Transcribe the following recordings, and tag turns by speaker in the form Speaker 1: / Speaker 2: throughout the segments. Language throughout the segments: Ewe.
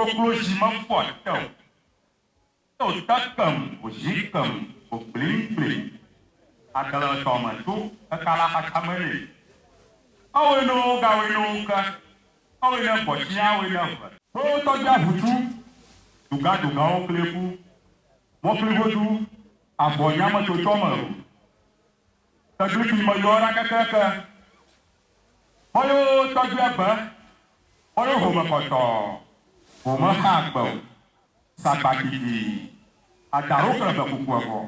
Speaker 1: Koklozi mefɔ te o. Ne wòte kem, wòzi kem, wògblimgblim, agble tɔ me to eka la xatsa me nɛ. Ewɔe ne wogawɔe ne wo ke, ewɔe ne gbɔtsinya, ewɔe ne ve. Wo tɔgbia ʋutsu, dugadugawo kli ku, mɔkligodu, avɔ nyametsotso me ru. Teglikui meyɔ ɖa kekeake. Mɔyo tɔgbia gbe, mɔyo home kɔtɔɔ, home xa gbe o. Sagba didi, adaɖo kple be kuku evɔ.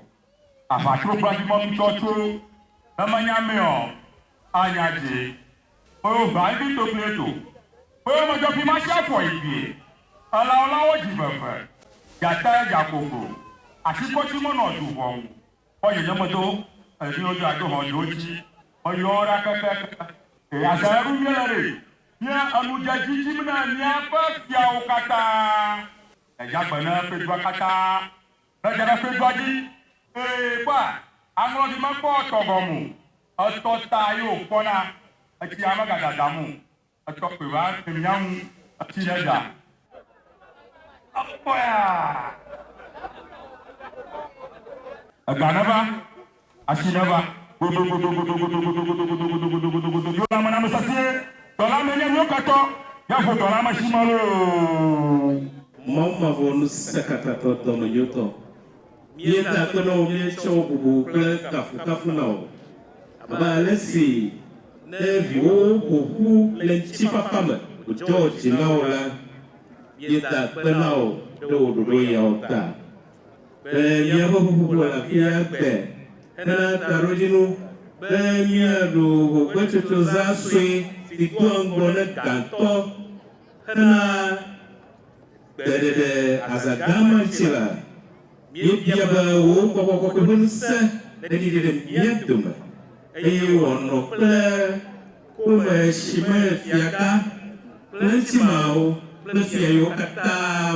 Speaker 1: Aʋatso gbadimɔmitsɔ tso ne menya mɛ ɔ, anya dzi. Mɔyo ʋa evi to kple to. Mɔyo medzɔ fi ma sia fɔ yi vie. Elãwo lãwo dzi veve. Dzata dza koko. Asikɔtsi menɔ du ʋɔ ŋu. Kpɔ nye medo eviwo dzi ado hɔn dziwo dzi. Meyɔ ɖa kekeke. Eye azã eɖu míele ɖe. Mía enu dze dzi dzim ne míaƒe fiawo katã. Edze agbe ne ƒedua katã. Ne dze ɖe ƒedua dzi. Eye kpɔa, aŋlɔɖi mekpɔ etɔ gɔme o. Etɔ ta ye wòkpɔna. Etsia megadadam o. Etɔ kpe va te mía ŋu etsi ne dza. Ekpɔea? Ega neva, asi neva. Godogodogodogodogodogodogodogodogodogodogodo. Yo lãme na ame sesĩe. Dɔla me nye míwo ketɔ. Míaƒo dɔla ame si me loo.
Speaker 2: Mawu mavɔ ŋusẽkatãtɔ dɔmenyotɔ, míeda akpe na wò míetsɔ bubu kple kafukafu na wò, abe ale si Ne viwòwo ƒo ƒu le ŋutifafa me wòdzɔ dzi na wò la, míeda akpe na wò ɖe wò ɖoɖo yawo ta. Be míaƒe ƒuƒoƒo le afia gbe hena taɖodzinu be míaɖu ʋugbetsotsozã sue si doa ŋgɔ ne gãtɔ hena gbeɖeɖe azã gã ma ŋuti la, míebia be wò Gbɔgbɔ Kɔkɔe ƒe ŋusẽ neɖiɖi ɖe mía dome. Eye wòanɔ kple ƒome si me fiagã kple ŋutimeawo kple fia yiwo katã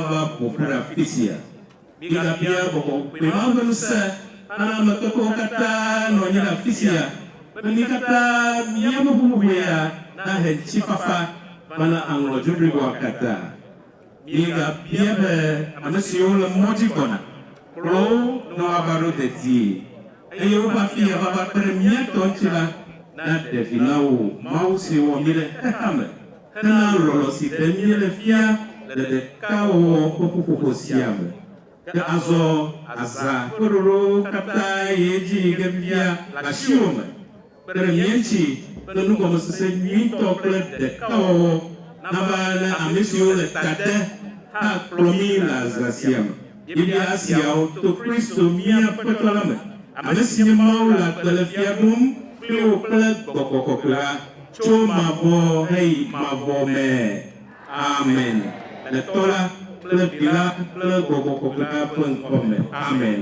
Speaker 2: va ƒo ƒu ɖe afi sia. Migabia gbɔgbɔ kɔkɔe ma ƒe ŋusẽ nana ame kpekpewo katã nɔ anyi ɖe afi sia, be mí katã míaƒe ƒuƒoƒoea nahe ŋutifafa va na aŋlɔdzo bliboa katã. Míegabia be ame siwo le mɔ dzi gbɔna, kplɔ wo ne woava ɖo dedie, eye woƒe afia vava kpe ɖe mía tɔ ŋuti la naɖe vi na wò, Mawu si wɔ mí ɖe xexeame hena lɔlɔ̃ si ɖem míele fia le ɖekawɔwɔ ƒe ƒuƒoƒo sia me. Ke azɔ azã ƒe ɖoɖowo katã yi edzi yi ge fifia le asiwò me. Kpe ɖe mía ŋuti be nugɔmesese nyuitɔ kple ɖekawɔwɔ nava ne ame siwo le ta de hã kplɔ mí le azã sia me. Míebia esiawo to Kristo mía Aƒetɔ la me, ame si nye Mawu le agbe le fia ɖum kpli wò kple Gbɔgbɔ Kɔkɔe la tso mavɔ heyi mavɔ me. Amen. Le Tɔ la kple Vi la kple Gbɔgbɔ Kɔkɔe la ƒe ŋkɔ me. Amen.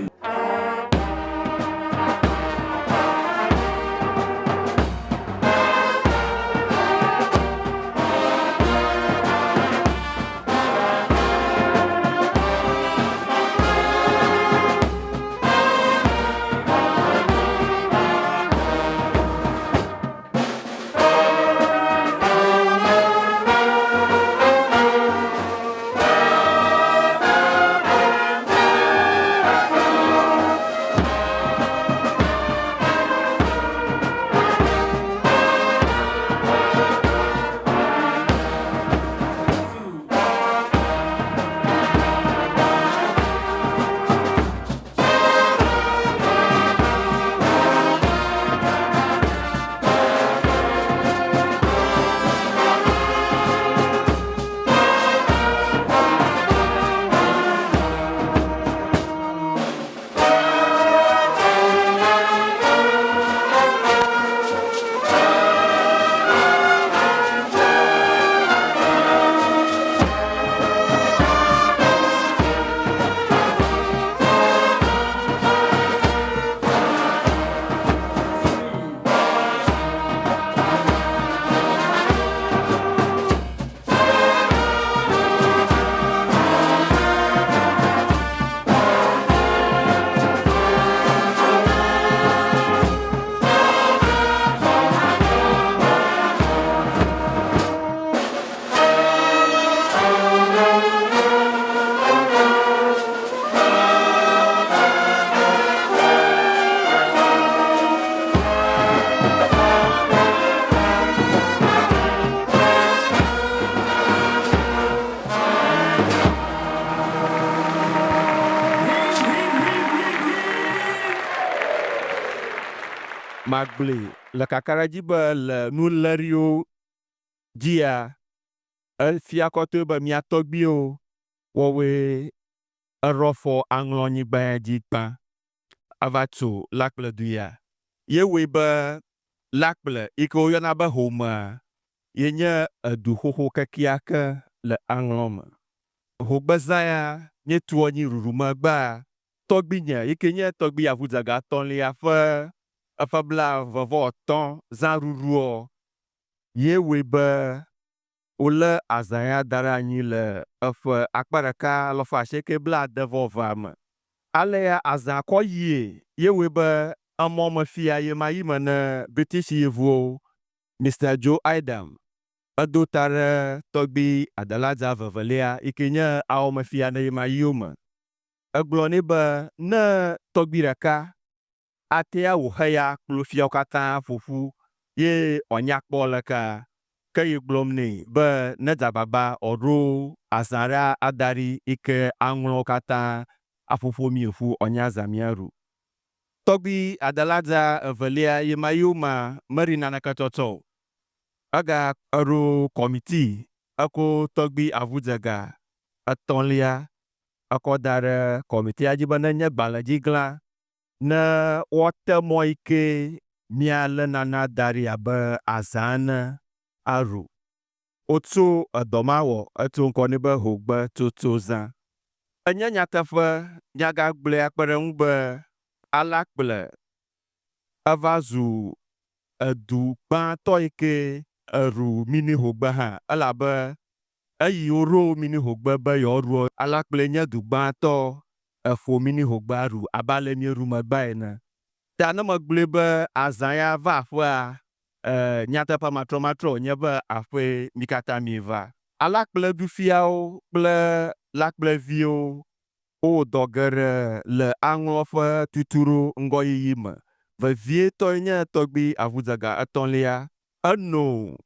Speaker 2: Magblɔe le kakaɖedzi be le nuléɖiwo dzia, efia kɔtɔe be mía tɔgbuiwo wɔwoe eɖɔ fɔ aŋlɔ nyigba ya dzi gbã eva tso Lakple du ya. Ye wɔe be Lakple yi ke woyɔna be Homea ye nye edu xoxo kekeake le aŋlɔ me. Hogbezã ya míetu anyi ɖuɖu megbea, tɔgbuinye yi ke nye tɔgbui Avudzega etɔ̃lia ƒe eƒe blaeve-vɔ-etɔ̃ zã ɖuɖuɔ ye wɔe be Wolé azã ya da ɖe anyi le eƒe akpa ɖeka alafa asieke blaade vɔ evea me. Alea azã kɔ yie ye wɔe be emɔ mefia ɣemaɣi me ne British yevuwo. Mister Joe Idam edo ta ɖe tɔgbui Adeladza vevelia yi ke nye awɔmefia ne ɣemaɣiwo me. Egblɔ nɛ be ne tɔgbui ɖeka Atea wò xeya kplo fiawo katã ƒo ƒu ye wòanya kpɔ lekea? Ke yi gblɔm nɛ be nedze agbagba wòaɖo azã ɖe ada ɖi yike aŋlɔ wo katã aƒoƒo mi ƒu wòanya azã miaɖu. Tɔgbui adeladza evelia yi ma yoma meɖi naneke tsɔtsɔ o. Ega eɖo kɔmiti eko tɔgbui avudzega etɔ̃lia ekɔ da ɖe kɔmitia dzi be nenye gbalẽ dzi glã Ne woate mɔ yi ke míalé nana da ɖi abe azã ene aɖu. Wotso edɔ ma wɔ etso ŋkɔ nɛ be hogbetsotsozã. Enye nyateƒe míagagblɔe akpe ɖe eŋu be Alakple eva zu edu gbãtɔ yi ke eɖu mini hogbe hã elabe eyi woɖo mini hogbe be yewoaɖua, Alakple nye du gbãtɔ eƒo mini hogbea ɖu abe ale míeɖu megbea ene. Ta ne megblɔe be azã ya va aƒea, e, nyateƒe matrɔmatrɔ wònye be aƒee mí katã míeva. Alakple dufiawo kple lakpleviwo wowɔ dɔ geɖe le aŋlɔ ƒe tutuɖo ŋgɔyiyi me, vevietɔe nye tɔgbui avudzega etɔ̃lia. Eno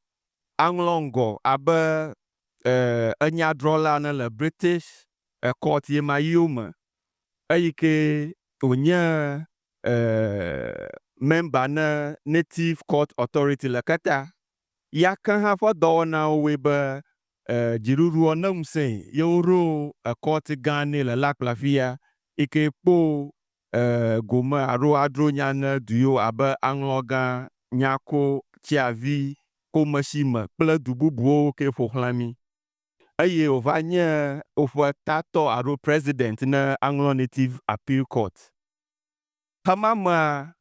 Speaker 2: aŋlɔ ŋgɔ abe e, enyadrɔ̃la ene le British court ɣemaɣiwo me eyi ke wònye member ne Native Court Authority le Keta. Ya ke hã ƒe dɔwɔnawo wɔe be dziɖuɖuɔ ne ŋusẽe ye woɖo court gã nɛ le Lakplafiya yi ke kpɔ gome alo adro nya ne du yiwo abe Aŋlɔgã, Nyako, Tsiavi, Komesime kple du bubuwo ke ƒoxlã mí. eye wòva nye woƒe tatɔ alo president ne Aŋlɔ Native Appeal Court. Xema mea,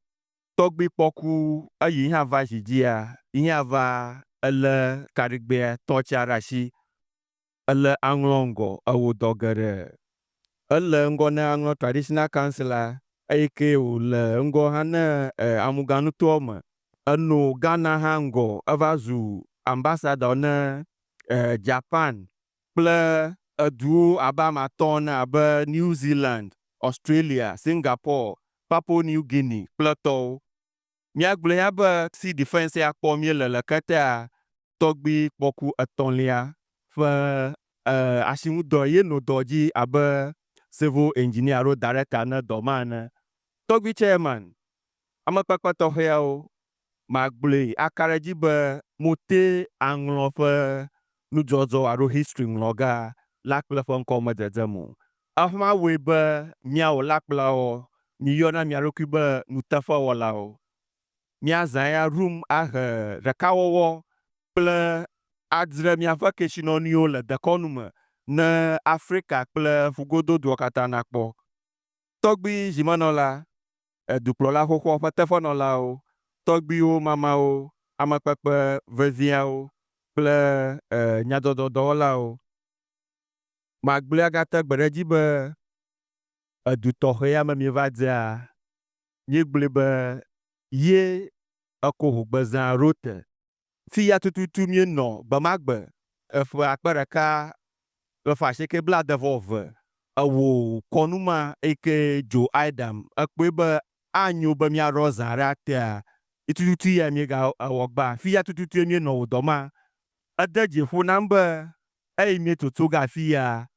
Speaker 2: tɔgbui kpɔku eyi hã va zi dzia, yi hã va elé kaɖigbɛa tɔtsia ɖe asi, elé Aŋlɔ ŋgɔ, ewɔ dɔ geɖe. Ele ŋgɔ ne Aŋlɔ Traditional Council a eyi ke wòle ŋgɔ hã ne Amuga nutoa me. Eno Ghana hã ŋgɔ, eva zu ambassador ne Japan kple eduwo abe ame atɔ̃ ene abe New Zealand, Australia, Singapore, Papua New Guinea kple tɔwo. Míagblɔe ya be Sea Defence ya kpɔm míele le ketea tɔgbui kpɔku etɔ̃lia ƒe asiŋudɔ ye nɔ dɔ dzi abe civil engineer alo director ne dɔ ma ene. Tɔgbui chairman, amekpekpe tɔxɛawo, Magblɔe aka ɖe edzi be mote aŋlɔ ƒe nudzɔdzɔ alo history ŋlɔga la kple ƒe ŋkɔ me dzedzem o. Ema wɔe be miawo lakplawo miyɔna mia ɖokui be nuteƒewɔlawo. Miazã ya room ahe ɖekawɔwɔ kple adzre miaƒe kesinɔnuiwo le dekɔnu me ne Afrika kple ƒugododoa katã nakpɔ. Tɔgbui zimenɔla dukplɔla xoxoa ƒe teƒenɔlawo, tɔgbuiwo, mamawo, amekpekpe veviawo kple nyadzɔdzɔdɔwɔlawo. Magblɔe agate gbe ɖe edzi be edu tɔxɛ ya me míeva dzea, míegblɔe be ye eko ʋugbezã ɖo te. Fiya tututu míenɔ gbemagbe eƒe akpe ɖeka ƒe asieke blaade vɔ eve. Ewɔ kɔnu ma eyi ke Joe Idam ekpɔe be anyo be míaɖɔ zã ɖe atea, yi tututu ya míega ewɔ gbã. Fiya tututue míenɔ wɔ dɔ ma. Ede dzi ƒo nam be eyi míetsotso ge afiya,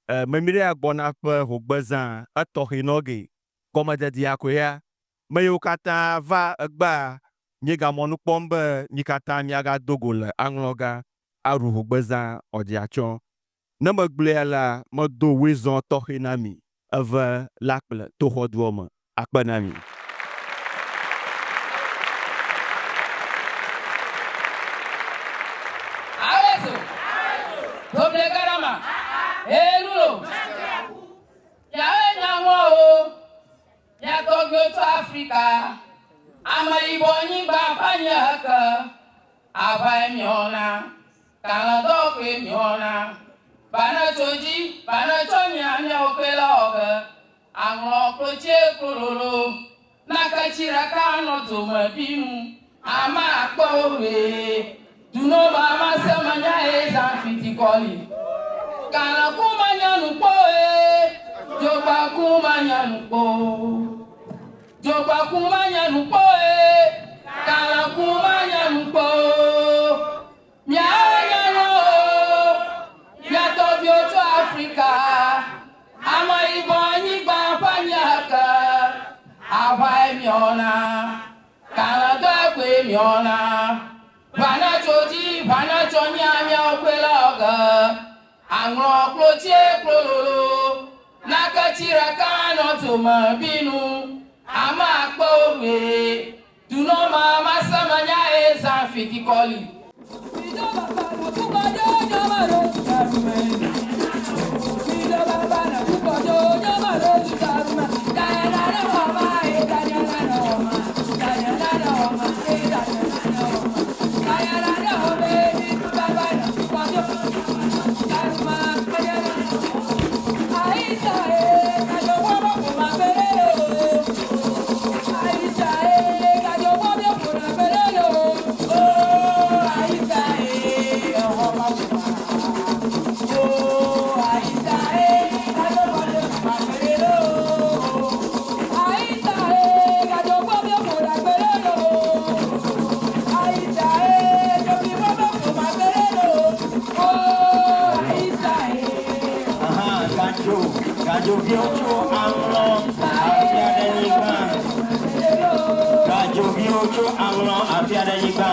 Speaker 2: Memíɖea gbɔna ƒe hogbezã etɔxɛ nɔ ge. Gɔmedzedzea koe ya.
Speaker 3: Me yiwo katã va egbea, míega mɔnu kpɔm be mí katã míagado go le aŋlɔga aɖu ʋugbezã ɔdiatsɔ. Ne megblɔe alea, medo woezɔ tɔxɛ na mi eve la kple toxɔduɔ me. Akpe na mi.
Speaker 4: Awezo, doble garama, elulo, miawoe nya ŋlɔwo, mia tɔgbuiwo tso Afrika, ameyibɔ nyigba ƒe anyiehe ke, aʋae miewɔna, kalẽdɔ koe miewɔna, va ne tso dzi, va ne tsɔ nyia miawo koe le wɔ ge, Aŋlɔ klotsie klololo, nake tsi ɖeka nɔ dome binu. Ama akpe wo ʋee, duno ma ma se me nya ye zã fiti kɔli. Kalẽ ku ma nya nu kpo ee, dzogba ku ma nya nu kpo. Dzogba ku ma nya nu kpo ee, kalẽ ku ma nya nu kpo. Miawo nyɔnuwo, mia tɔgbuiwo tso Afrika, ameyibɔ nyigba ƒe anyiehe ke, aʋae miewɔna, kalẽdɔe koe miewɔna, ʋa ne tso dzi, ʋa ne tso nyia miawo koe le wɔ ge, aŋlɔ klotsie klololo, nake tsi ɖeka nɔ dome binu, ame akpewo ɖoe. Dunɔ ma mase menya ye zã fitikɔli.
Speaker 5: Gadzoviwo tso aŋlɔ afiaɖenyigba. Gadzoviwo tso aŋlɔ afiaɖenyigba.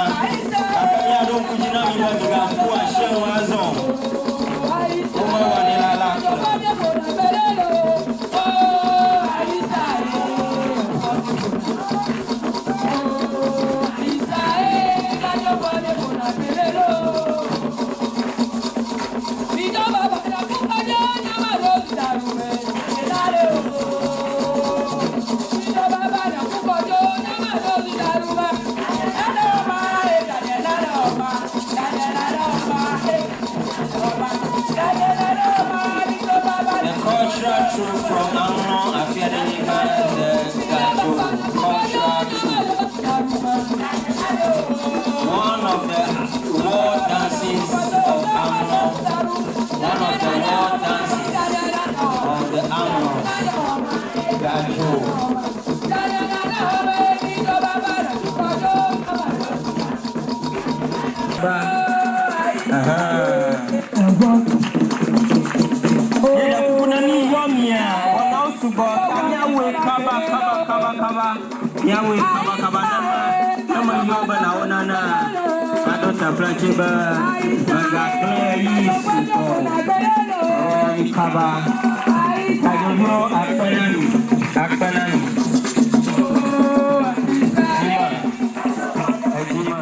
Speaker 5: Gake míaɖo ŋku dzi na mi be migaƒu asi enu azɔ o. Womewɔnɛ la la kple. The cultural troupe from Aŋlɔ Afiaɖenyigba the Gadzo Cultural Troupe. One of the war dances of Aŋlɔ, one of the war dances of the Aŋlɔ, Gadzo. Ba. Aha. Míeɖe kuku ne nu yɔ mia, wɔnawo sugbɔ ta míawɔe kaba kaba kaba kaba. Míawɔe kaba kaba ne me ne meyɔ be nàwɔ nana aɖo taflatse be mègagblẽ ɣeyiɣi sugbɔ o. Wɔ na mí kaba. Tadzoviwo akpe na mi, akpe na mi. Dzime, edzime.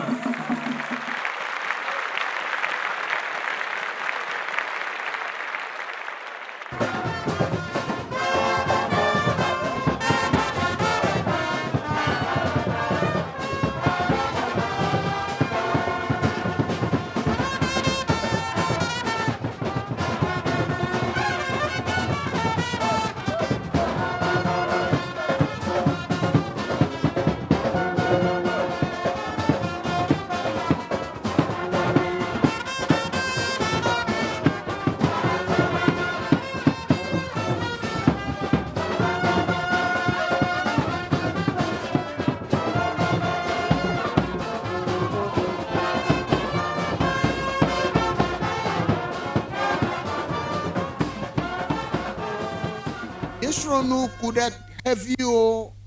Speaker 6: Míesrɔ̃ nu ku ɖe xeviwo,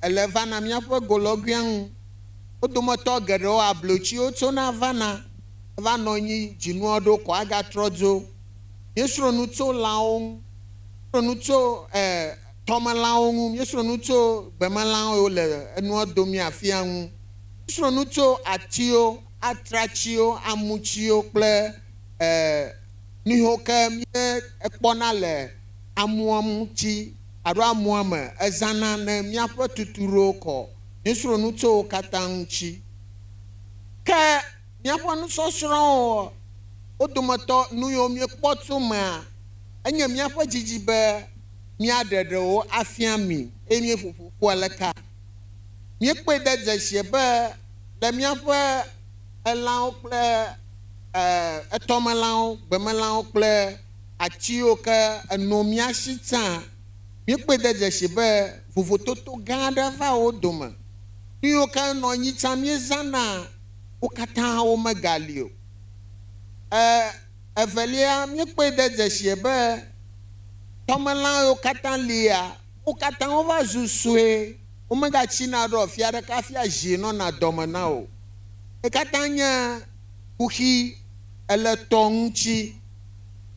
Speaker 6: ele vana míaƒe golɔgoea ŋu. Wo dometɔ geɖewo ablotsiwo tsona vana va nɔ anyi dzinua ɖo kɔ agatrɔ dzo. Míesrɔ̃ nu tso lãwo ŋu, míesrɔ̃ nu tso e tɔmelãwo ŋu, míesrɔ̃ nu tso gbemelãwo yiwo le enua domi afia ŋu. Míesrɔ̃ nu tso atiwo, atratsiwo, amutsiwo kple e nu yiwo ke míekpɔna le amua ŋuti alo amua me ezãna ne míaƒe tutuɖowo kɔ. Míesrɔ̃ nu tso wo katã ŋuti. Ke míaƒe nusɔsrɔ̃wo, wo dometɔ nu yiwo míekpɔ tso mea, enye míaƒe didi be míaɖe ɖewo afia mi eye míeƒo ƒu aleka. Míekpɔe de dzesie be le míaƒe elãwo kple etɔmelãwo, gbemelãwo kple ati yiwo ke enɔ mía si tsã, míekpɔe de dzesi be vovototo gã aɖe va wo dome. Nu yiwo ke nɔ anyi tsã míezãna, wo katã womegali o. E, evelia, míekpɔe de dzesie be tɔmelã yiwo katã lia, wo katã wova zu sue, womegatsina ɖe afi aɖeke hafi azi nɔna dɔme na o. Wo katã nye kuxi ele tɔ ŋuti.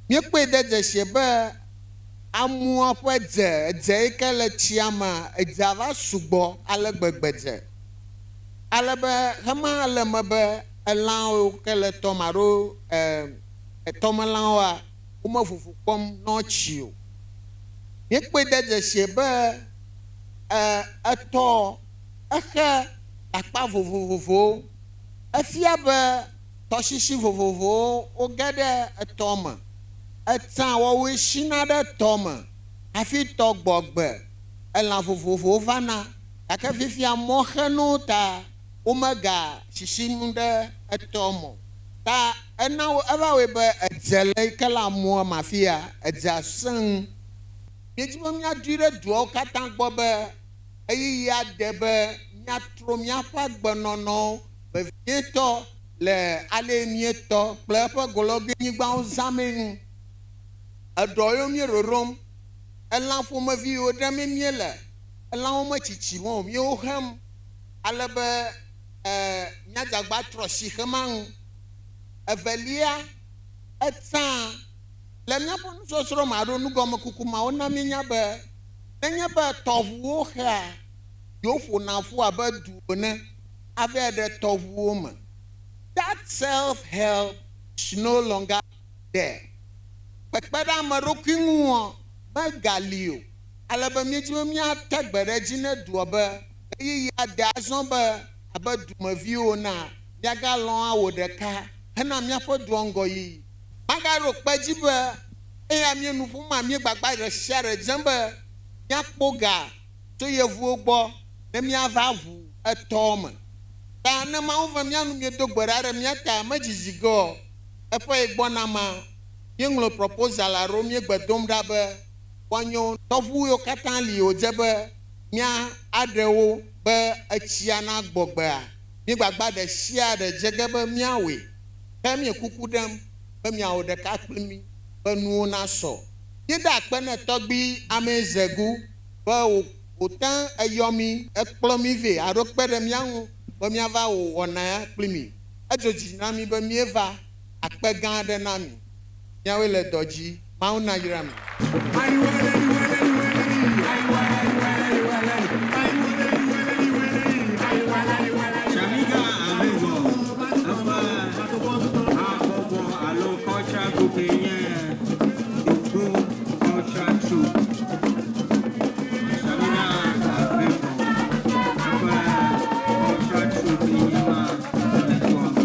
Speaker 6: Míekpɔe de dzesie be amua ƒe dze, edze yi ke le tsia mea, edzea va sugbɔ ale gbegbe dze. Ale be xema le eme be elãwo ke le tɔ me alo e tɔmelãwoa, wome vovo kpɔm ne tsi o. Míekpɔe de dzesie be e etɔ exe akpa vovovowo. Efia be tɔsisi vovovowo woge ɖe etɔ me. Etsã woawoe sina ɖe tɔ me hafi tɔ gbɔ gbe. Elã vovovowo vana gake fifia mɔxenuwo ta womega sisim ɖe etɔ me o. Ta ena eva wɔe be edze le yi ke le amua me afia, edzea sẽŋ. Míedi be míadoe ɖe duawo katã gbɔ be ɣeyiɣia de be míatrɔ míaƒe agbenɔnɔwo, vevietɔ le ale míetɔ kple eƒe golɔgoenyigbawo zãmee ŋu. Eɖɔ yiwo míeɖoɖom, elã ƒomevi yiwo ɖemee míele, elãwo metsitsim o, míewo hem ale be míadze agbagba atrɔ asi xema ŋu. Evelia, etsã le míaƒe nusɔsrɔ̃ me alo nugɔmekuku ma wona míenya be nenye be tɔʋuwo xea, yewoƒona ƒu abe du ene ava ɖe tɔʋuwo me. That self-help is no longer there. Kpekpe ɖe ame ɖokui ŋua megali o. Ale be míedi be míate gbe ɖe edzi ne dua be ɣeyiɣia de azɔ be abe dumeviwo enea, míagalɔ̃ awɔ ɖeka hena míaƒe dua ŋgɔyiyi. Magaɖo kpe edzi be eya míe nu ƒom a míegbagba ɖe sia ɖe dzem be míakpɔ ga tso yevuwo gbɔ ne míava ʋu etɔ me. Ta ne Mawu ve mía nu míedo gbe ɖa ɖe mía ta medzidzi ge o, eƒe yi gbɔna ma, míeŋlɔ proposal alo míegbe dom ɖa be woanyo tɔʋu yiwo katã li wòdze be mía aɖe wo be etsia nagbɔ gbea, míegbagba ɖe sia ɖe dze ge be míawɔe. Ke míe kuku ɖem be miawɔ ɖeka kpli mí be nuwo nasɔ. Míeda akpe ne tɔgbui Amee Zegu be wòte eyɔ mí, ekplɔ mí vɛ alo kpe ɖe mía ŋu be míava wɔ wɔna ya kpli mi. Edzo dzi na mí be míeva. Akpe gã aɖe na mi. Míawoe le dɔ dzi. Mawu nayra mi.
Speaker 5: Shamiga Avevor eƒe habɔbɔ alo cultural group nye Dogbo Cultural Troupe. Shamina Avevor eƒe cultural troupe nye ma le toa me.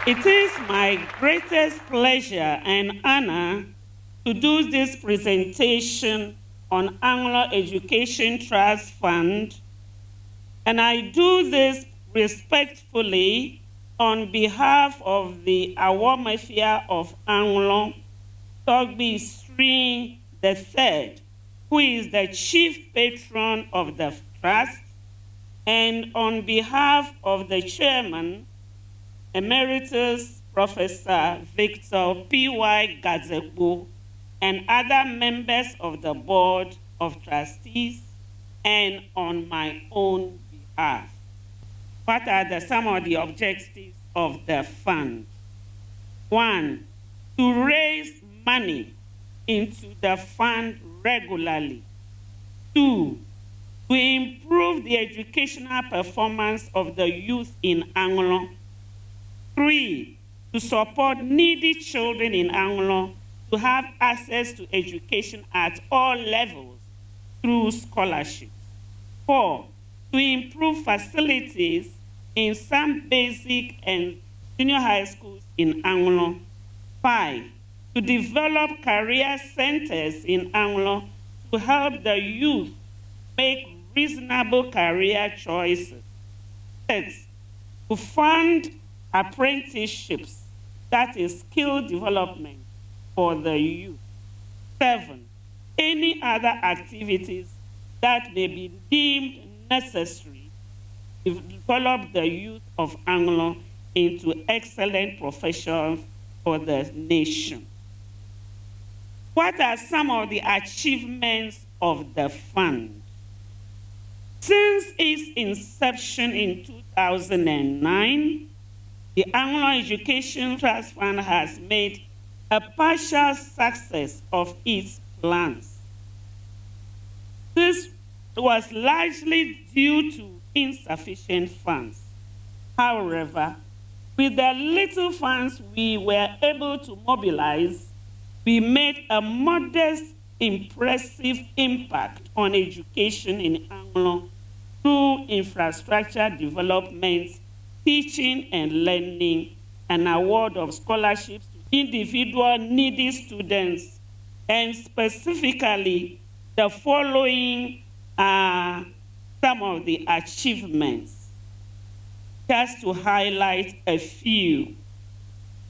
Speaker 7: It is my greatest pleasure and honor to do this presentation on Anlo Education Trust Fund, and I do this respectfully on behalf of the Awoamefia of Anlo, Togbi Sri III, who is the chief patron of the trust, and on behalf of the chairman, Emeritus Professor Victor P.Y. Gadzekpo, and other members of the Board of Trustees, and on my own behalf. What are some of the objectives of the fund? 1, to raise money into the fund regularly. 2, to improve the educational performance of the youth in Anlo. 3, to support needy children in Anlo to have access to education at all levels through scholarships. 4, to improve facilities in some basic and junior high schools in Anlo. 5, to develop career centers in Anlo to help the youth make reasonable career choices. 6, to fund apprenticeships, that is skill development for the youth. 7, any other activities that may be deemed necessary to develop the youth of Anlo into excellent professionals for the nation. What are some of the achievements of the fund? Since its inception in 2009, the Anlo Education Trust Fund has made a partial success of its plans. This was largely due to insufficient funds. However, with the little funds we were able to mobilize, we made a modest, impressive impact on education in Anlo through infrastructure development, teaching and learning, and award of scholarships to individual needy students, and specifically the following are some of the achievements. Just to highlight a few.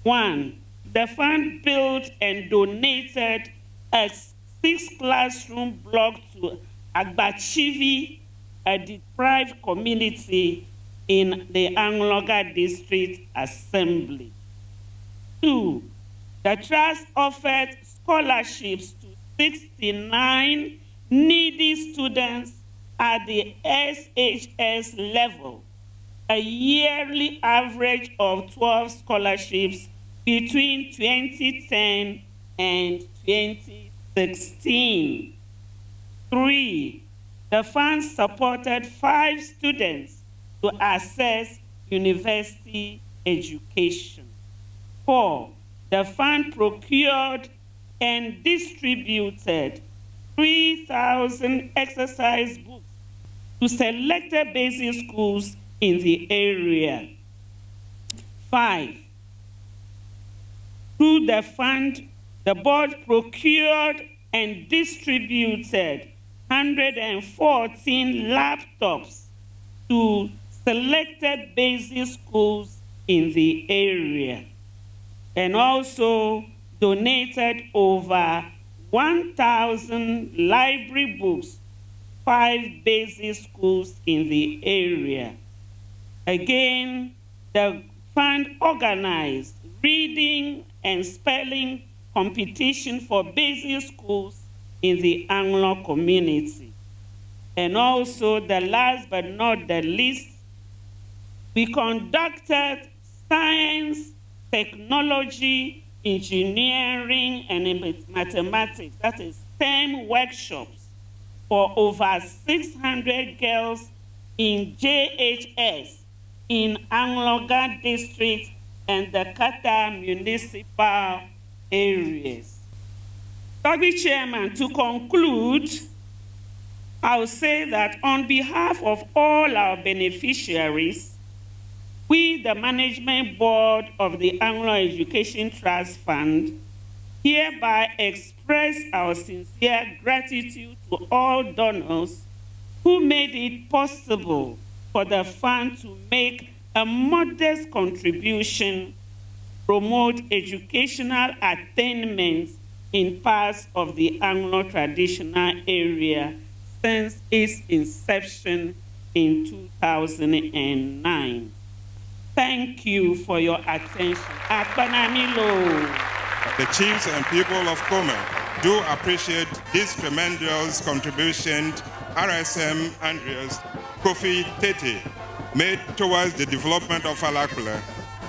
Speaker 7: 1, the fund built and donated a 6-classroom block to Agbachivi, a deprived community in the Anloga District Assembly. 2, the trust offered scholarships to 69 needy students at the SHS level, a yearly average of 12 scholarships between 2010 and 2016. 3, the fund supported 5 students to access university education. 4, the fund procured and distributed 3,000 exercise books to selected basic schools in the area. 5. Through the fund, the board procured and distributed 114 laptops to selected basic schools in the area, and also donated over 1,000 library books, 5 basic schools in the area. Again, the fund organized reading and spelling competition for basic schools in the Anlo community. And also, the last but not the least, we conducted science, technology, engineering, and mathematics, that is STEM workshops, for over 600 girls in JHS in Anloga District and the Kata municipal areas. Togbi Chairman, to conclude, I'll say that on behalf of all our beneficiaries, we, the Management Board of the Anlo Education Trust Fund, hereby express our sincere gratitude to all donors who made it possible for the fund to make a modest contribution, promote educational attainment in parts of the Anlo traditional area since its inception in 2009. Thank you for your attention. Akpanamilo.
Speaker 8: The chiefs and people of Kome do appreciate this tremendous contribution RSM Andreas Kofi Tettey made towards the development of Alakple,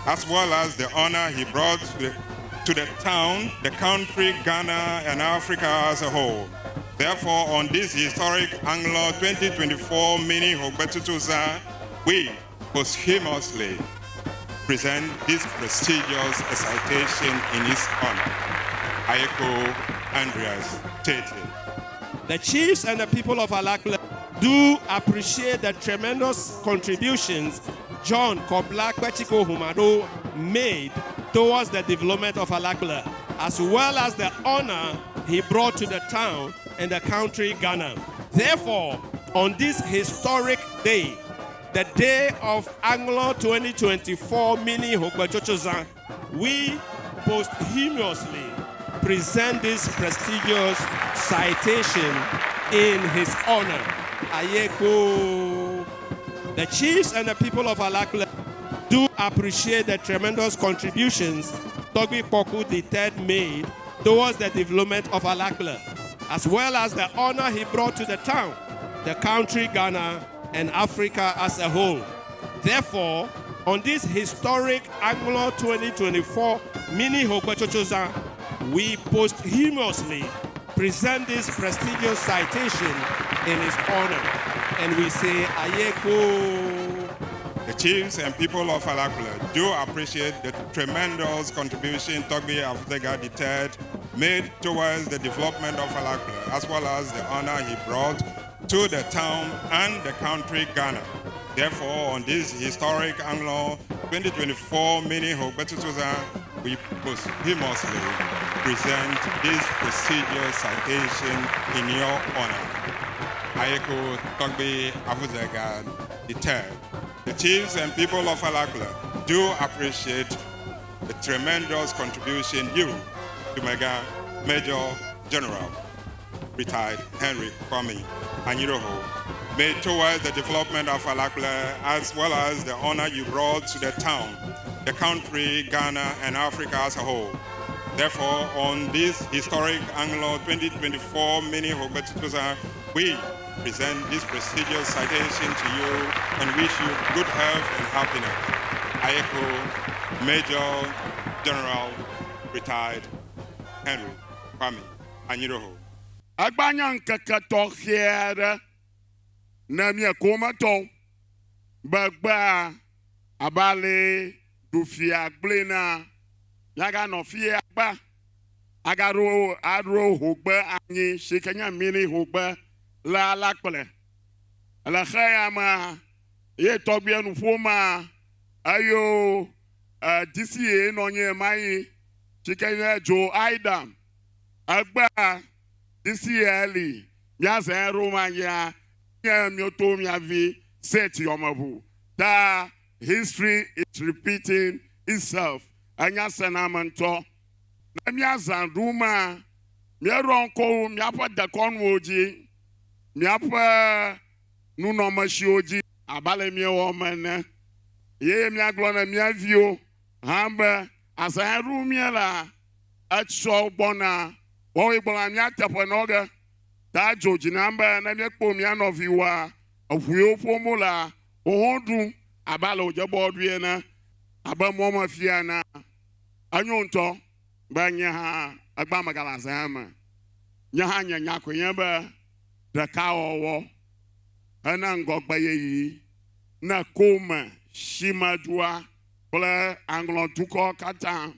Speaker 8: as well as the honor he brought to the town, the country, Ghana, and Africa as a whole. Therefore, on this historic Anlo 2024 mini Hogbetsotso, we posthumously present this prestigious citation in his honor. Ayeko Andreas Tettey.
Speaker 2: The chiefs and the people of Alakple do appreciate the tremendous contributions John Kobla Kpechiko Humado made towards the development of Alakple, as well as the honor he brought to the town and the country Ghana. Therefore, on this historic day, the day of Anlo 2024 mini Hogbetsotso, we posthumously present this prestigious citation in his honor. Ayeko. The chiefs and the people of Alakple do appreciate the tremendous contributions Togbi Poku III made towards the development of Alakple, as well as the honor he brought to the town, the country Ghana, and Africa as a whole. Therefore, on this historic Anlo 2024 mini Hogbetsotso, we posthumously present this prestigious citation in his honor. And we say, Ayeko.
Speaker 8: The chiefs and people of Alakple do appreciate the tremendous contribution Togbi Afuzega III made towards the development of Alakple, as well as the honor he brought to the town and the country Ghana. Therefore, on this historic Anlo 2024 mini Hogbetsotso, we posthumously present this prestigious citation in your honor. Ayeko Togbi Afuzega III. The chiefs and people of Alakple do appreciate the tremendous contribution you, Dumega Major General, retired Henry Kwame Anyidoho, made towards the development of Alakple, as well as the honor you brought to the town, the country, Ghana, and Africa as a whole. Therefore, on this historic Anlo 2024 mini Hogbetsotso, we present this prestigious citation to you and wish you good health and happiness. Ayeko Major General retired Henry Kwame Anyidoho.
Speaker 9: Egbanya ŋkeke tɔxɛ aɖe ne mía kometɔwo be gbea abe ale ɖu fia gblɔe na míaganɔ fia gba agaɖo aɖo hogbe anyi si ke nye mini hogbe le Alakple. Le xe ya mea, ye tɔgbia nu ƒom eyo DCA nɔ anyi ɣemaɣi si ke nye Joe Aidam. Egbea DCA li míazãe ɖo manyia nye míoto mía vi Seth Yɔmeʋu. Ta history is repeating itself. Enya sena ame ŋutɔ. Ne míazã ɖum míeɖoa ŋku míaƒe dekɔnuwo dzi, míaƒe nunɔamesiwo dzi abe ale míewɔ me ene. Ye míagblɔ na mía viwo hã be azã ya ɖum míelea, etsɔ gbɔna woawoe gblɔna mía teƒe nɔ ge. Ta dzo dzi nam be ne míekpɔ mía nɔviwoa, eʋu yiwo ƒom wolea, wohã ɖum abe ale wòdze be woaɖui ene, abe mɔmefia ene. Enyo ŋutɔ be nye hã egbea megale azã ya me. Nye hã nye nya koe nye be ɖekawɔwɔ hena ŋgɔgbeyiyi ne Kome, Shimedua kple Aŋlɔdukɔ katã.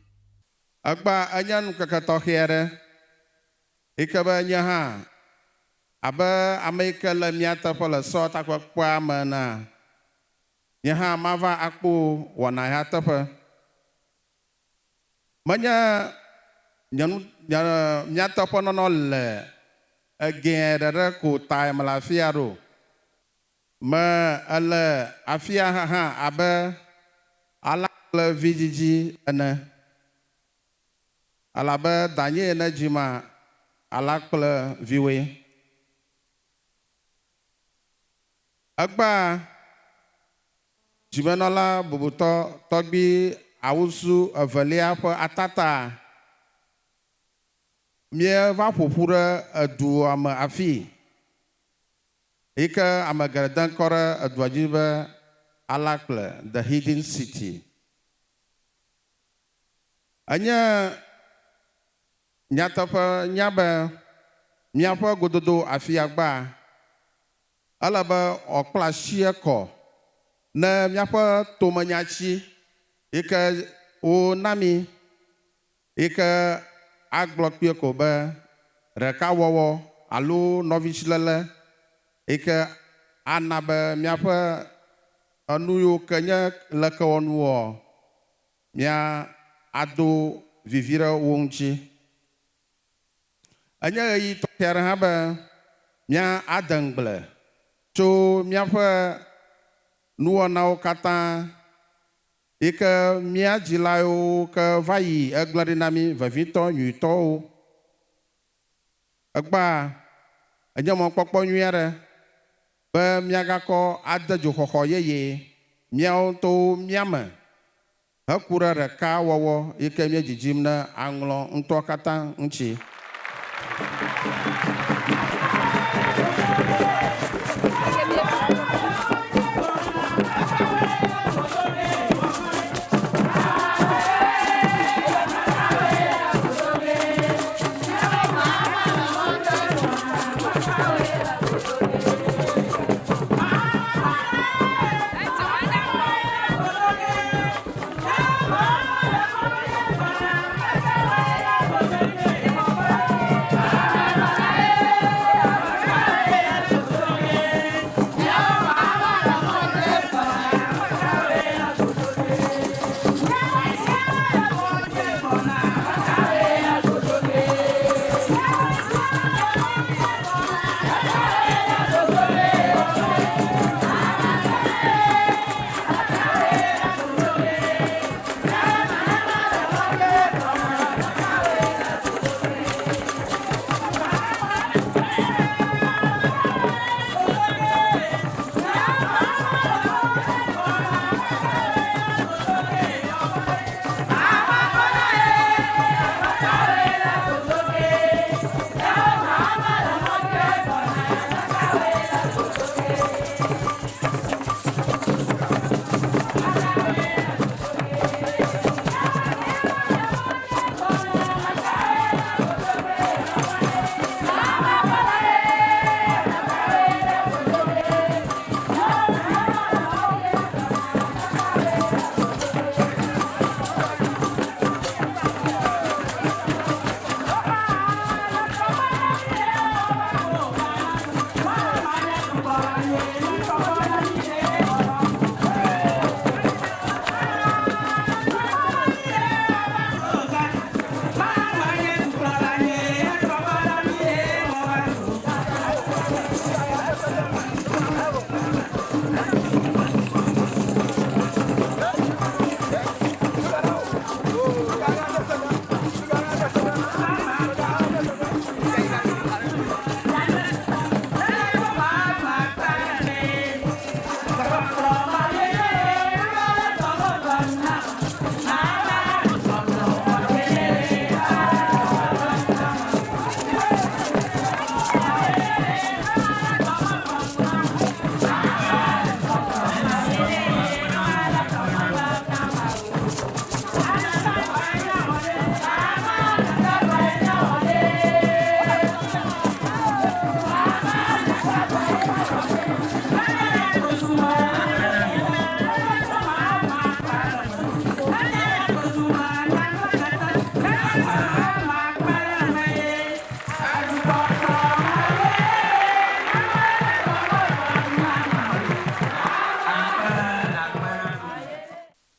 Speaker 2: Egbea enye nukeke tɔxɛ aɖe yi ke be nye hã abe ame yi ke le mía teƒe le sɔ takpekpea me enea, nye hã mava akpɔ wɔna ya teƒe. Menye nye nu nye mía teƒe nɔnɔ le egɛ̃ ɖeɖe ko tae mele afia ɖo. Me ele afia hã abe alakple vidzidzi ene. Elabe danye ene dzima alakple viwoe. Egbea dzimenɔla bubutɔ tɔgbi Awusu evelia ƒe atata míeva ƒo ƒu ɖe edua me afii yi ke ame geɖe de ŋkɔ ɖe edua dzi be Alakple, the hidden city. Enye nyateƒe nya be míaƒe gododo afia gbea ele be wòakpla asi ekɔ ne míaƒe tomenyatsi yi ke wona mí yi ke agblɔ kpuie ko be ɖekawɔwɔ alo nɔvitsilele yi ke ana be míaƒe enu yiwo ke nye lekewɔnuwoa mía ado vivi ɖe wo ŋuti. Enye ɣeyiɣi tɔxɛ aɖe hã be mía ade ŋugble tso míaƒe nuwɔnawo katã yi ke mía dzilawo ke va yi egblẽ ɖi na mí vevitɔ nyuitɔwo. Egbea enye mɔkpɔkpɔ nyui aɖe be míagakɔ ade dzoxɔxɔ yeye míawo ŋutɔwo mía me heku ɖe ɖekawɔwɔ yi ke míedzidzim ne aŋlɔ ŋutɔ katã ŋuti.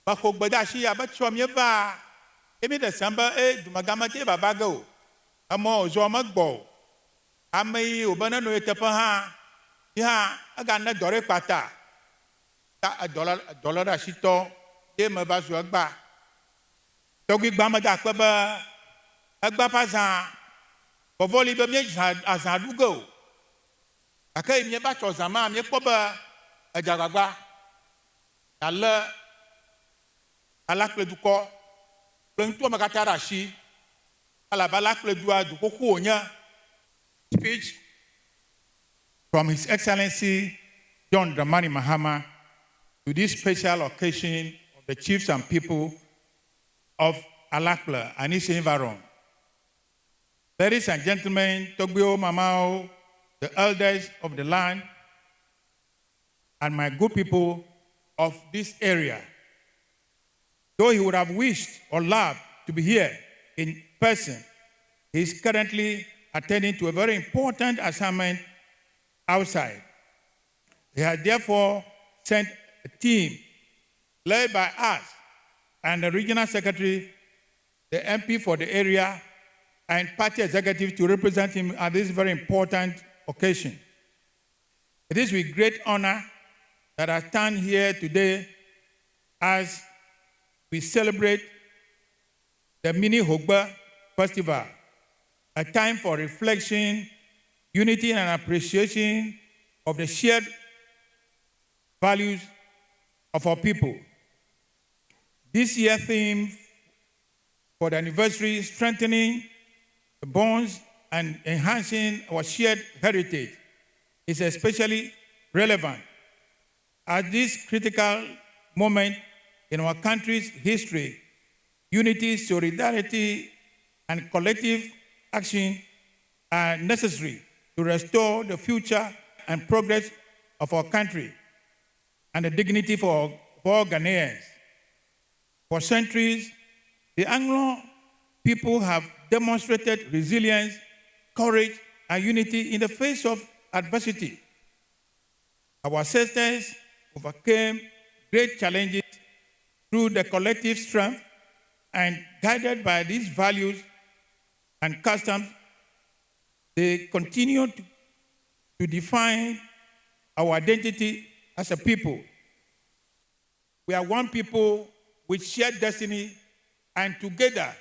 Speaker 10: Mexɔ gbedeasi ya be tsɔ míeva ye míeɖe sem be e dumegã mete vava ge o. Emɔ wòzɔ megbɔ o. Ame yi wòbe nenɔ ye teƒe hã, yi hã egane dɔ ɖe kpata. Ta edɔ le edɔ le ɖe asi tɔ ye meva zu egbea. Tɔgbui gbã meda akpe be egbea ƒe azã vɔvɔ li be míezã azã ɖu ge o. Gake yi míeva tsɔ zã ma míekpɔ be edze agbagba yealé Alakpledukɔ kple nutoa me katã ɖe asi elabe Alakpledua du xoxo wònye. Speech from His Excellency John Dramani Mahama to this special occasion of the chiefs and people of Alakple and its environ. Ladies and gentlemen, Togbio Mamao, the elders of the land, and my good people of this area. Though he would have wished or loved to be here in person, he is currently attending to a very important assignment outside. He has therefore sent a team led by us and the regional secretary, the MP for the area, and party executive to represent him at this very important occasion. It is with great honor that I stand here today as we celebrate the Mini Hogbe Festival, a time for reflection, unity, and appreciation of the shared values of our people. This year's theme for the anniversary, strengthening the bonds and enhancing our shared heritage, is especially relevant at this critical moment in our country's history. Unity, solidarity, and collective action are necessary to restore the future and progress of our country and the dignity for all Ghanaians. For centuries, the Anlo people have demonstrated resilience, courage, and unity in the face of adversity. Our ancestors overcame great challenges through the collective strength and guided by these values and customs, they continue to define our identity as a people. We are one people with shared destiny, and together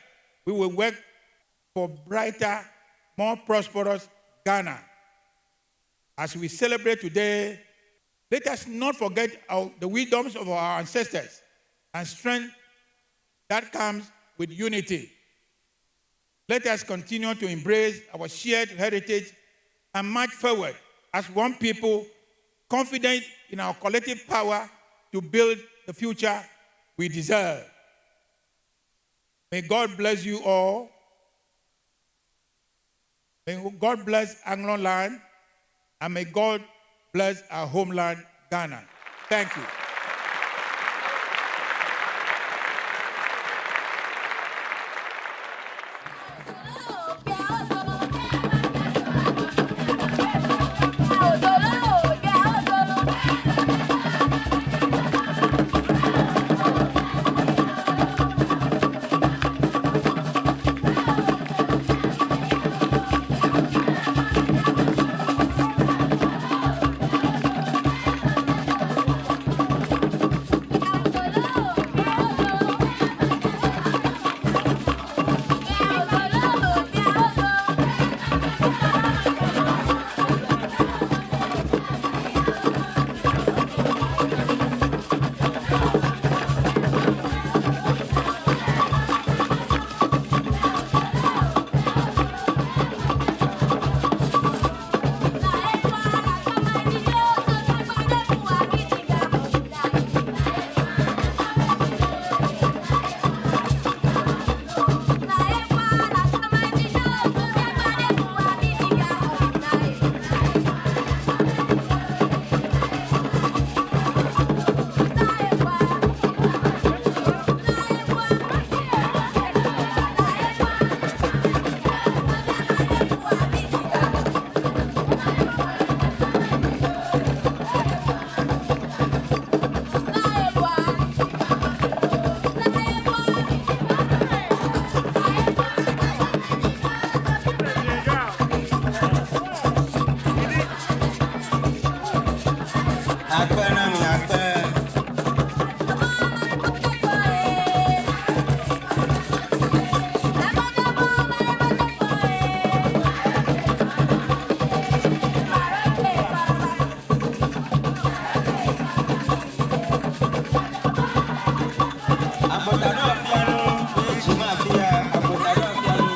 Speaker 10: we will work for brighter, more prosperous Ghana. As we celebrate today, let us not forget the wisdoms of our ancestors and strength that comes with unity. Let us continue to embrace our shared heritage and march forward as one people, confident in our collective power to build the future we deserve. May God bless you all. May God bless Anlo land, and may God bless our homeland, Ghana. Thank you.
Speaker 5: na mi akpe. Agbota ɖo afia nu ye dzi ma afia. Agbota ɖo afia nu.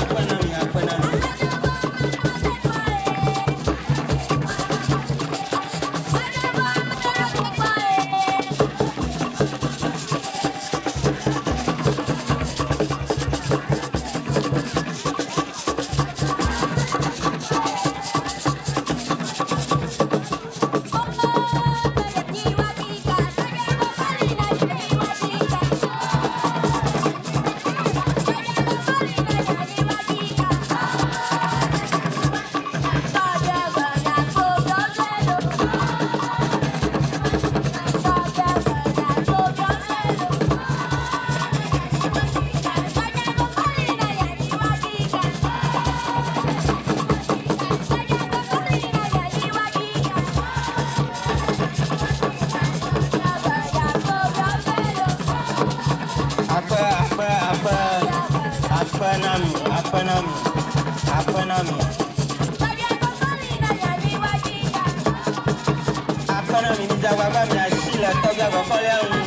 Speaker 5: Akpe na mi, akpe na mi. Akpe, akpe, akpe. Akpe na mi, akpe na mi. Akpe na mi. Akpe na mi, midze agbagba miasi le tɔgbia gbɔkɔlia ŋu.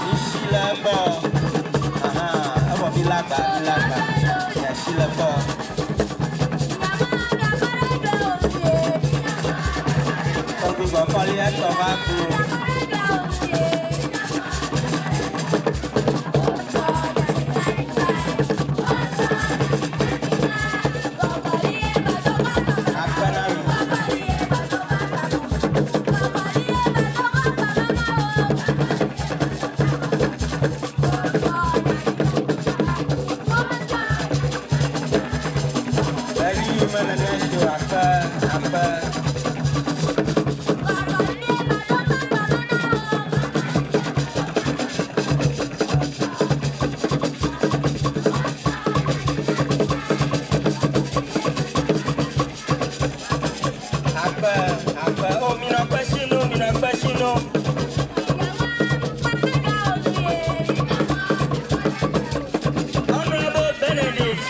Speaker 5: Misi le egbɔ. Aha, evɔ mi le agba, mi le agba. Miasi le egbɔ. Tɔgbi gbɔkɔlia tɔ va klo. Akpe na mi. Eyi mele mía si o, akpe, akpe. Akpe, akpe. O, minɔ kpe sinu, minɔ kpe sinu. Honorable Benedict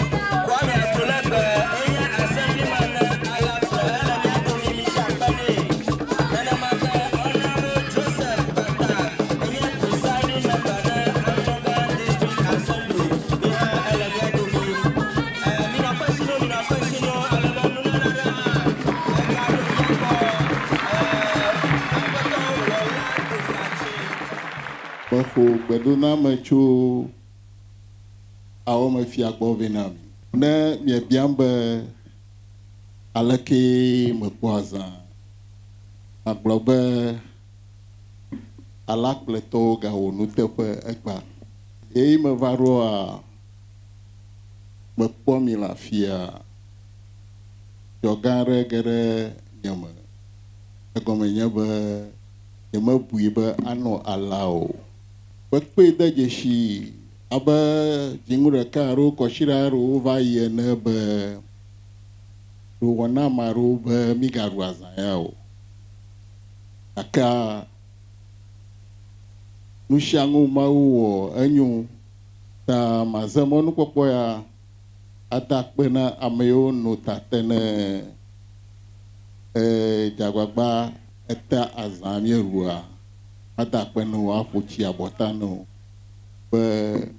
Speaker 5: Kwame Atulegbe, enye Assemblyman Alakple, ele mía domi mi si akpe nɛ. Nenema ke Honorable Joseph Bata, enye presiding member ne Anloga District Assembly, ye hã ele mía domi. Minɔ kpe sinu, minɔ kpe sinu, ale be nunana ɖe hã egaɖo mía gbɔ. Aƒetɔ Wɔla Kofatsi.
Speaker 11: Mexɔ gbedoname tso awɔmefia gbɔ vɛ na mi. Ne miebiam be aleke mekpɔ azã, magblɔ be alakpletɔwo gawɔ nuteƒe egbea. Eye meva ɖoa, mekpɔ mi le afia. Dzɔ gã aɖe ge ɖe nye me. Egɔme nye be nyemebui be anɔ alea o. Mekpɔe de dzesi abe dzinu ɖeka alo kɔsiɖa aɖewo va yi ene be wowɔ na ame aɖewo be migaɖu azã ya o. Gakea nu sia nu Mawu wɔ enyo ta maze mɔnukpɔkpɔ ya ada akpe na ame yiwo no ta te ne dzagbagba eta azã míeɖua. Ada akpe na wo aƒo tsi abɔta na wo be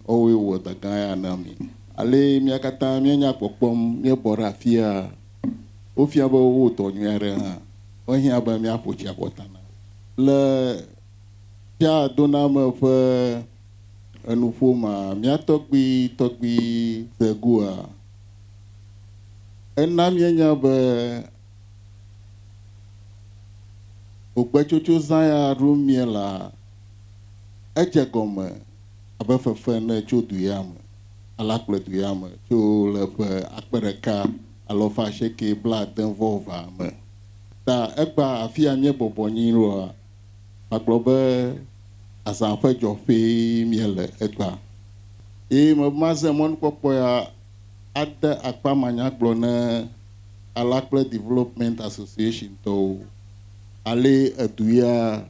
Speaker 11: woawoe wɔ dɔ gã ya na mi. Ale mía katã míenya kpɔkpɔm míebɔ ɖe afia. Wofia be wowɔ dɔ nyui aɖe hã. Ehiã be míaƒo tsi abɔta na wo. Le tsia doname ƒe enu ƒoma, mía tɔgbui tɔgbui Zegua, ena míenya be hogbetsotso zã ya ɖum míelea, edze gɔme abe fefe ene tso du ya me, alakple du ya me tso le ƒe 1982 me. Ta egbea afi ya míebɔbɔ anyi ɖoa, magblɔ be azã ƒe dzɔƒee míele egbea. Eye mebe maze mɔnukpɔkpɔ ya ade akpa manyagblɔ ne Alakple Development Association tɔwo. Ale edu ya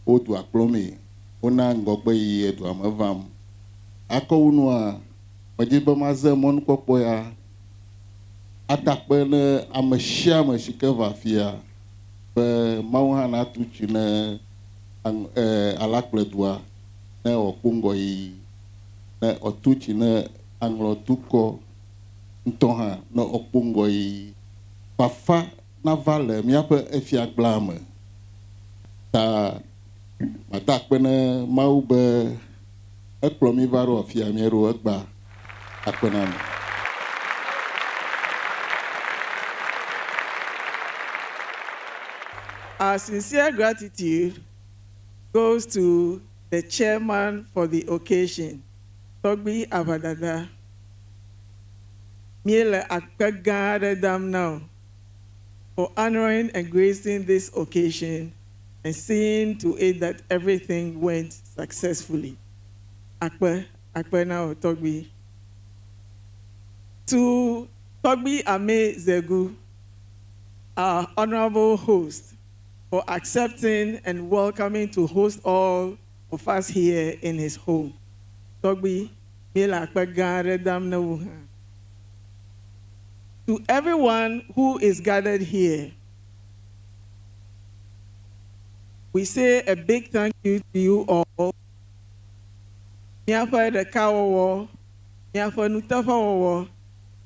Speaker 11: wo dua kplɔmee, wona ŋgɔgbe yiyi edua me vam. Akɔwu nua, medzi be maze mɔnukpɔkpɔ ya ada akpe ne ame sia ame si ke va afia be Mawu hã natu tsi ne Alakple dua ne wòakpɔ ŋgɔyiyi, ne wòatu tsi ne aŋlɔ dukɔ ŋutɔ hã ne wòakpɔ ŋgɔyiyi. Fafa nava le míaƒe efiagblea me. Ta mada akpe ne Mawu be ekplɔ mí va ɖo afia míeɖo egbea. Akpe na mi.
Speaker 12: Our sincere gratitude goes to the chairman for the occasion, Tɔgbui Aʋadada. Míele akpe gã aɖe dam na wò for honoring and gracing this occasion and seeing to it that everything went successfully. Akpe, akpe na wò, Tɔgbui. To Tɔgbui Ame Zegu, our honorable host, for accepting and welcoming to host all of us here in his home. Tɔgbui, míele akpe gã aɖe dam na wò hã. To everyone who is gathered here, we say a big thank you to you all. Míaƒe ɖekawɔwɔ, míaƒe nuteƒewɔwɔ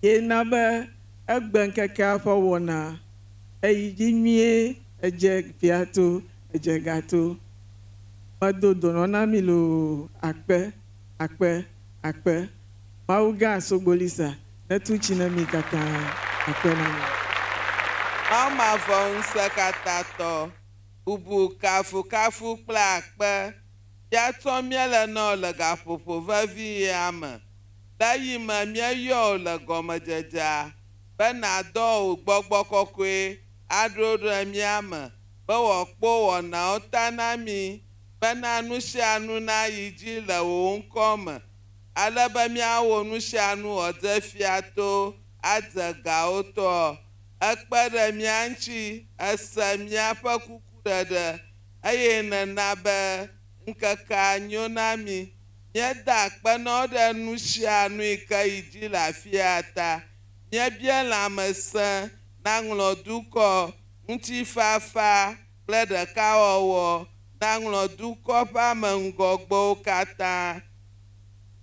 Speaker 12: ye na be egbe ŋkekea ƒe wɔna eyi dzi nyuie edze fiato, edze gato. Medo donɔ na mi loo akpe, akpe, akpe. Mawu gã Sogbolisa netu tsi na mi katã. Akpe na mi.
Speaker 13: Mawu mavɔ ŋusẽkatãtɔ, bubu, kafukafu kple akpe ya tsɔm míele na wò le gaƒoƒo vevi ya me, le eyime míeyɔ wò le gɔmedzedzea be nàdɔ wò Gbɔgbɔ Kɔkɔe aɖo ɖe mía me be wòakpɔ wɔnawo ta na mí bena nusianu nayi dzi le wò ŋkɔ me, ale be míawɔ nusianu wòadze fia to adze gawo tɔ. Èkpe ɖe mía ŋuti, èse míaƒe kukuɖeɖe, eye nèna be ŋkekea nyo na mí. Míeda akpe na wò ɖe nusianu yi ke yi dzi le afia ta. Míebia lãmesẽ na ŋlɔdukɔ, ŋutifafa kple ɖekawɔwɔ na ŋlɔdukɔ ƒe ame ŋgɔgbewo katã.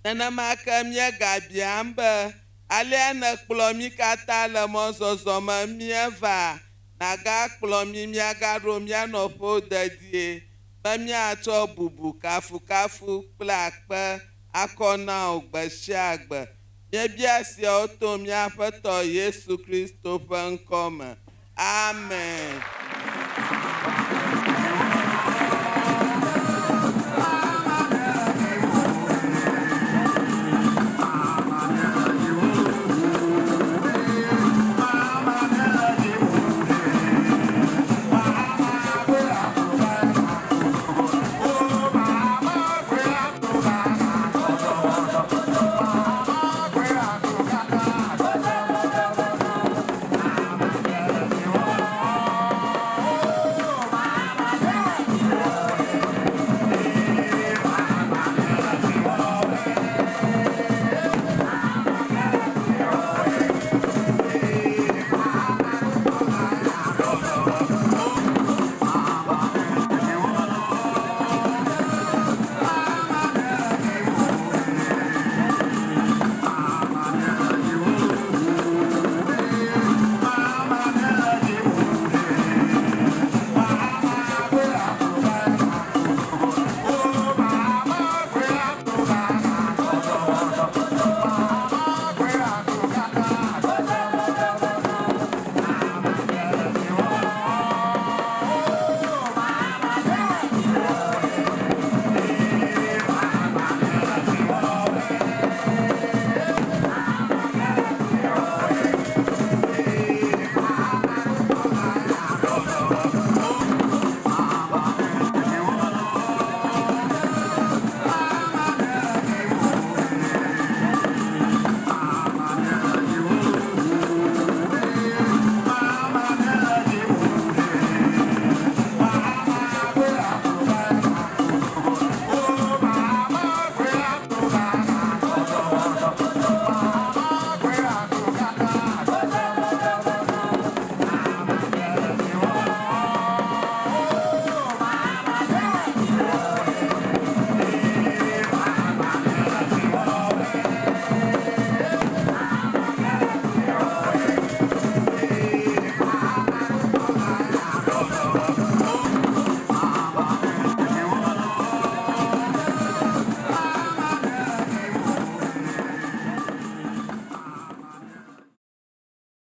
Speaker 13: Nenema ke míegabiam be, alea nèkplɔ mí katã le mɔzɔzɔ me míeva, nàgakplɔ mí míagaɖo mía nɔƒewo dedie, be míatsɔ bubu, kafukafu kple akpe akɔ na wò gbe sia gbe. Míebia esiawo to mía Aƒetɔ Yesu Kristo ƒe ŋkɔ me. Amen.